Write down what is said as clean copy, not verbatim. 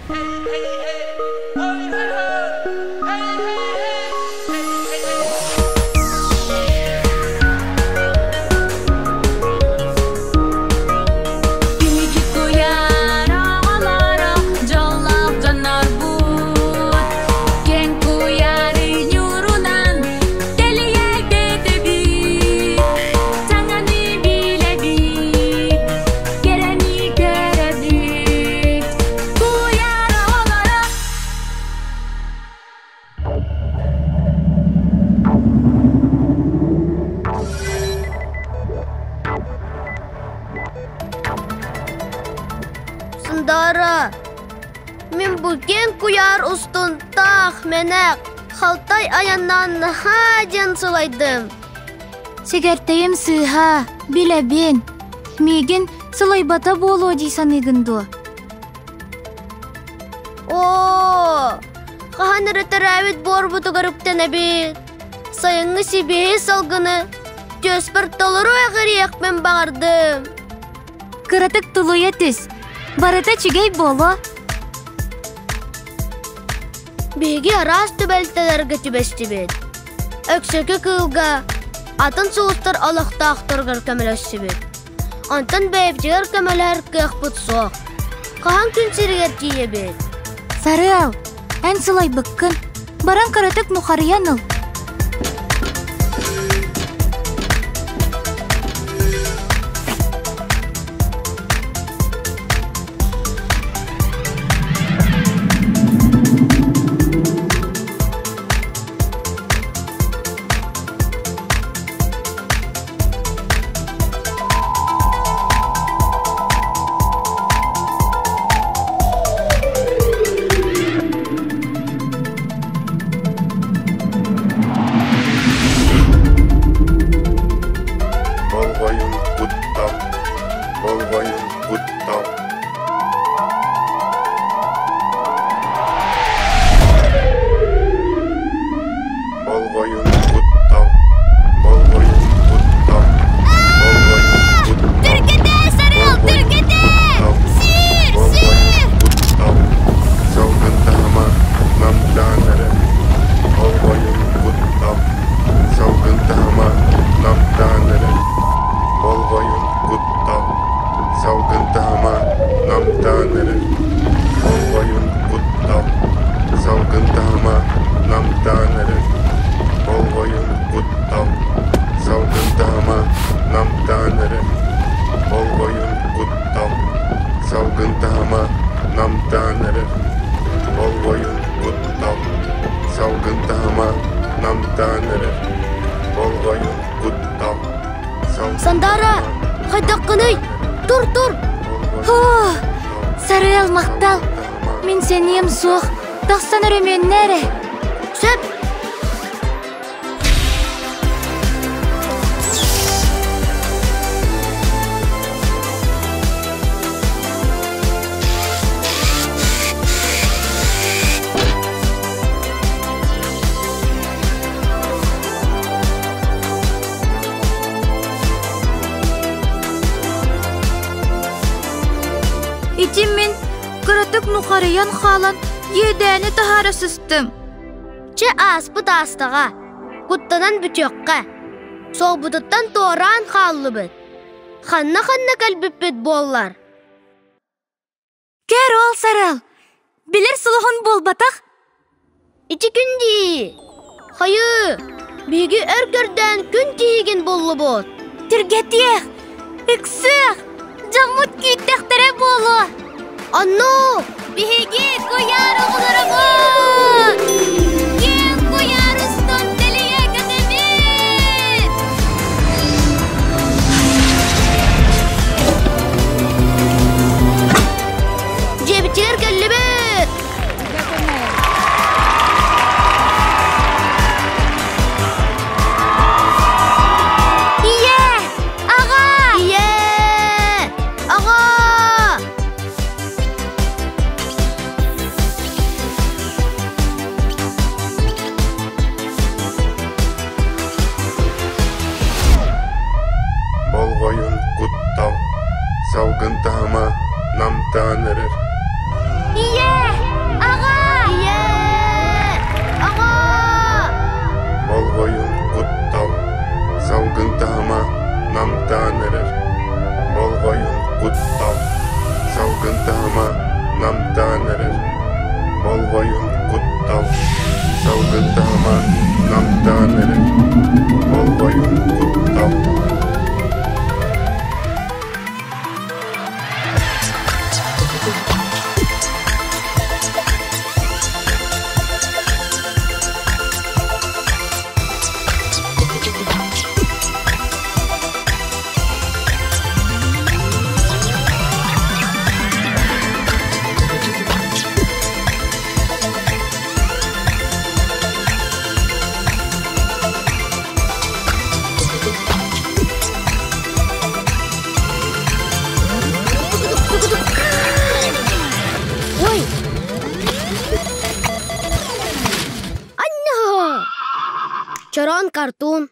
Биһиги куйаар оҕолоро дьоллоох дьоннорбут Киэҥ куйаары ньуурунан тэлийэ көтөбүт Саҥаны билэбит, кэрэни көрөбүт Куйаар оҕолоро. Сундаара, мин бу киэҥ куйаар устун таах мэнэк, халтай айаннаан наһаа диэн сылайдым. Сэгэртэйим сыыһа, билэбин. Миигин сылайбата буолуо дии саныыгын дуо? Оо, хаһан эрэ төрөөбүт буорбутугар үктэнэбит. Сайыҥҥы сибиэһэй салгыны түөспэр толору эҕириэхпин баҕардым. Кыратык тулуйа түс, барыта үчүгэй буолуо. Биһиги араас түбэлтэлэргэ түбэстибит. Өксөкү кыылга, атын сулустар олохтоохторугар көмөлөстүбүт. Онтон бэйэбитигэр көмөлөһөр кыахпыт суох. Хаһан күн сиригэр тиийэбит? Сарыал, эн сылайбыккын. Баран кыратык нухарыйан ыл. Болҕойун куттал, болҕойун куттал. Болҕойун куттал, болҕойун куттал, болҕойун куттал. Түргэтээ, Сарыал, түргэтээ! Сир, сир! Куттал, салгын таһыма намтаан эрэр. Болҕойун куттал, салгын таһыма намтаан эрэр. Болҕойун куттал, салгын таһыма намтаан эрэр. Болҕойун куттал, салгын таһыма намтаан эрэр. Болҕойун куттал, салгын таһыма намтаан эрэр. Болҕойун куттал, салгын таһыма намтаан эрэр. Болҕойун куттал, салгын таһыма намтаан эрэр. Болҕойун куттал, Сандаара, хайдаххыный? Тур, тур! Оо, Сарыал махтал! Мин сэниэм суох, тахсан өрөмүөннэ эрэ. Сөп! Ити мин кыратык нухарыйан хаалан иэдээни таһаара сыстым. Чэ ааспыт аастаҕа, куттанан бүтүөххэ. Суолбутуттан туораан хааллыбыт. Ханна-ханна кэлбиппит буоллар? Көр ол сарыал, билэр сулуһун буолбатах. Ити күн дии. Хайыы, биһиги өр көрдөөн күн тиһигин буллубут. Түргэтиэх, ыксыах, дьоммут күүттэхтэрэ буолуо. Оннук! Биһиги куйаар оҕолоробут! Киэҥ куйаар устун тэлийэ көтөбүт! Дьиэбитигэр кэллибит! Ийэ! Аҕа! Ийэ! Аҕа! Болҕойун куттал, салгын таһыма намтаан эрэр. Ийэ! Чороон картуун.